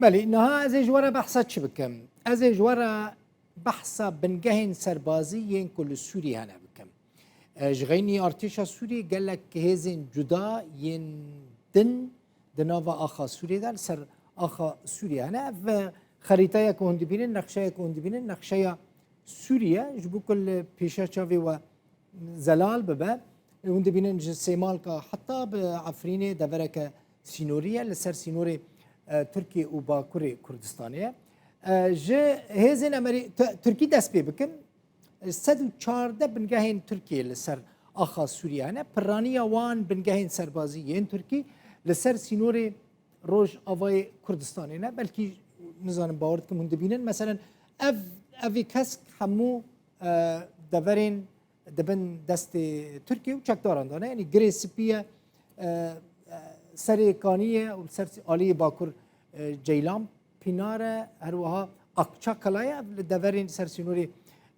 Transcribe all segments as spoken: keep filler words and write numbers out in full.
Belê, niha ez ê ji we re behsa çi bikim? Ez ê ji we re behsa bingehên serbazî yên ku li Sûriyê hene bikim. E, ji xeynî artêşa Sûriyê gelek hêzên cuda yên din di nava axa Sûriyê de, li ser axa Sûriyê hene. Ev xerîtaya ku hûn dibînin, nexşeya ku hûn dibînin, nexşeya Sûriyê, ji bo ku li pêşiya çavê we zelal bibe. Hûn dibînin ji Sêmalka heta bi Efrînê devereke sînorî ye, li ser sînorê, e, Tirkiye û Bakurê Kurdistanê ye. E, ji hêzên Emerî-, Tu-, Tirkî dest pê bikin. Sed û çardeh bingehên Tirkiyê li ser axa Sûriyê hene. Piraniya wan bingehên serbazî yên Tirkî li ser sînorê Rojavayê Kurdistanê ne. Belkî, nizanim, bawer dikim hûn dibînin. Meselen, ev, evî kesk hemû, e, deverên di bin destê Tirkiye û çekdaran de ne. Yanî girê spî ye, e, e, serê kanî ye û li ser aliyê bakur, e, Ceylan Pînar e, her wiha Akçakala ye, ev li deverên ser sînorê,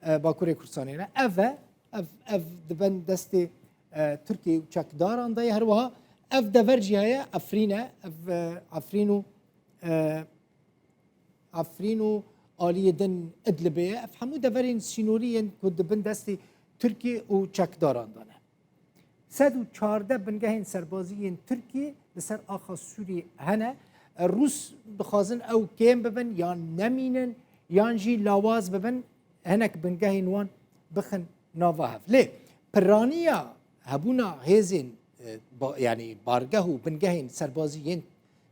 e, Bakurê Kurdistanê ne. Ev e, ev, ev di bin destê, e, Tirkiye û çekdaran de ye. Her wiha ev dever jî heye, Efrîn e, ev, e, Efrîn û, e, Efrîn û aliyê din Idlibê ye. Ev hemû deverên sînorî yên ku di bin destê Tirkiye û çekdaran de ne. Sed û çardeh bingehên serbazî yên Tirkiyê li ser axa Sûriyê hene. Rûs dixwazin ew kêm bibin, yan nemînin, yan jî lawaz bibin, hinek bingehên wan bixin nava hev. Lê piraniya hebûna hêzên, e, ba-, yanî bargeh û bingehên serbazî yên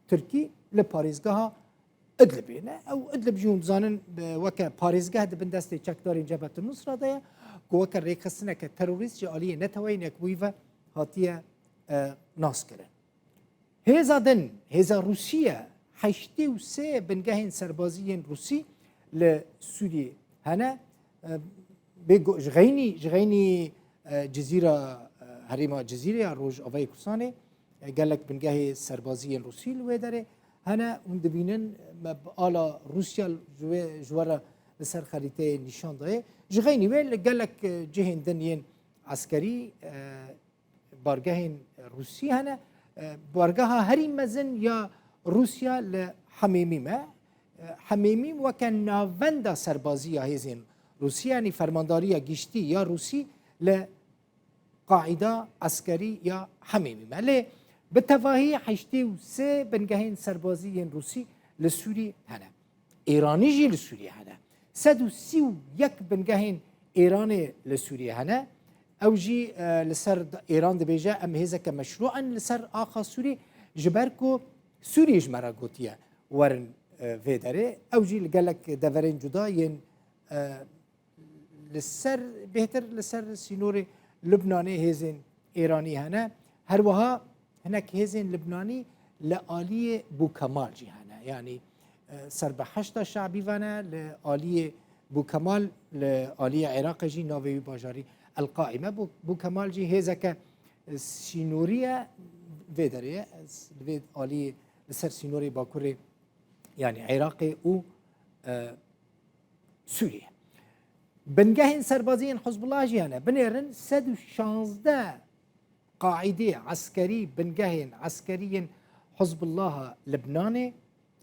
Tirkî li parêzgeha Idlibê ne. Ew Idlib jî hûn dizanin, e, weke parêzgeh di bin destê çekdarên Cebhetul Nusra de ye, ku weke rêxistineke terorîst ji aliyê Neteweyên Yekbûyî ve hatiye, e, naskirin. Hêza din, hêza Rûsî ye, heştê û sê bingehên serbazî yên Rûsî li Sûriyê hene. E, bê go-, ji xeynî, ji xeynî, e, Cizîra, e, herêma Cizîrê ya Rojavayê Kurdistanê, e, gelek bingehê serbazî yên Rûsî li wê derê hene. Hûn dibînin, me bi ala Rûsya ji wê, ji we re li ser xerîteyê nîşan dayê. Ji xeynî wê li gelek, e, cihên din yên eskerî, e, bargehên Rûsî hene. E, bargeha herî mezin ya Rûsya li Hemêmîm e. E, Hemêmîm weke navenda serbazî ya hêzên Rûsî, yanî fermandariya giştî ya Rûsî li qaîda eskerî ya Hemêmîm e. Lê bi tevahî heştê û sê bingehên serbazî yên Rûsî li Sûrî hene. Êranî jî li Sûriyê hene. Sed û sî û yek bingehên Êranê li Sûriyê hene. Ew jî, e, li ser d-, Êran dibêje, em hêzeke meşrû in li ser axa Sûrî, ji ber ku Sûriyê ji me re gotiye, werin, e, vê derê. Ew jî li gelek deverên cuda yên, e, li ser, bêhtir li ser sînorê Lubnanê hêzên Êranî hene. Her wiha hinek hêzên Lubnanî li aliyê Bûkemal jî hene. Yanî, e, ser bi Heşda Şabî ve ne, li aliyê Bûkemal, li aliyê Iraqê jî navê wî bajarî El Qaîme. Bû-, Bûkemal jî hêzeke, e, sînorî ye, vê derê ye. Ez li vê aliyê li ser sînorê Bakurê, yanî Iraqê û, e, Sûriyê. Bingehên serbazî yên Hizbullah jî hene. Binêrin sed û şazdeh qaîdê eskerî, bingehên eskerî yên Hizbullaha Libnanê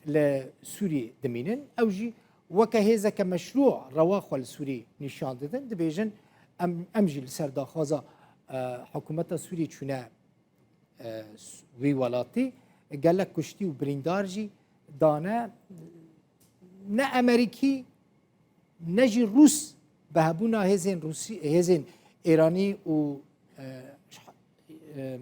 li Sûriyê dimînin. Ew jî weke hêzeke meşrû rewa xwe li Sûrî nîşan didin. Dibêjin, em, em jî li ser daxwaza, e, hikûmeta Sûriyê çûne, e, s-, wî welatî, gelek kuştî û birîndar jî dane. Ne Emerîkî, ne jî Rûs bi hebûna hêzên Rûsî, hêzên Êranî û, e, ş-, e,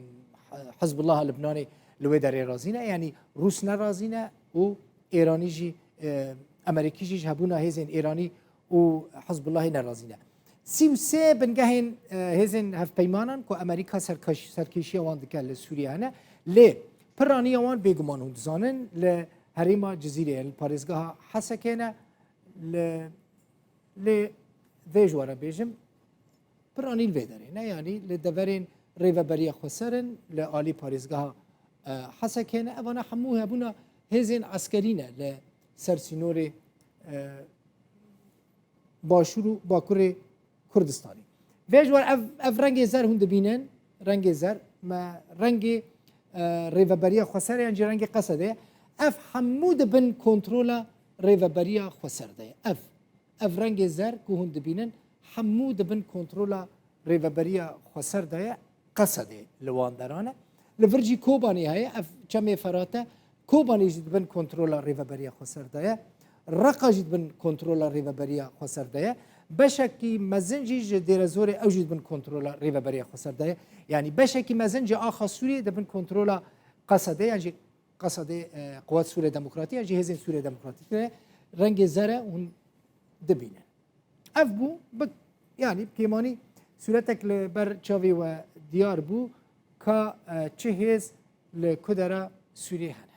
Hizbullah Libnanê li wê derê razî ne. Yanî Rûs ne razî ne û Êranî jî, e, Emerîkî jî ji hebûna hêzên Êranî û Hizbullahê nerazî ne. Sî û sê bingehên, e, hêzên hevpeymanan ku Amerîka serkaş-, serkêşiya wan dike li Sûriye hene. Lê piraniya wan bêguman hûn dizanin li herêma Cizîrê ye, li parêzgeha Hesekê ne, li, lê vê ji we re bêjim, piranî li vê derê ne, yanî li deverên Rêveberiya Xweser in, li alî parêzgeha, e, Hesekê ne. Evana hemû hebûna hêzên eskerî ne li ser sînorê, e, Başûr û Bakurê Kurdistanê. Vê ji we re ev, ev rengê zer hûn dibînin, rengê zer, me rengê, e, Rêveberiya Xweser yan jî rengê Qesedê. Ev hemû di bin kontrola Rêveberiya Xweser de ye. Ev, ev rengê zer ku hûn dibînin, hemû di bin kontrola Rêveberiya Xweser de ye. Qesedê li wan deran e. Li vir jî Kobanî heye, ev çemê Ferat e. Kobanî jî di bin kontrola Rêveberiya Xweser de ye. Reqa jî di bin kontrola Rêveberiya Xweser de ye. Beşekî mezin jî ji Dêrezorê, ew jî di bin kontrola Rêveberiya Xweser de ye. Yanî beşekî mezin ji axa Sûriyê di bin kontrola Qesedê, yan jî Qesedê, e, Quwet Sûrê Demokratî, yan jî Hêzên Sûrê Demokratîk de ye. Rengê zer e, hûn dibînin. Ev bû, bi, yanî bi kêmanî sûretek li ber çavê we diyar bû ka, e, çi hêz li ku dera Sûriyê hene.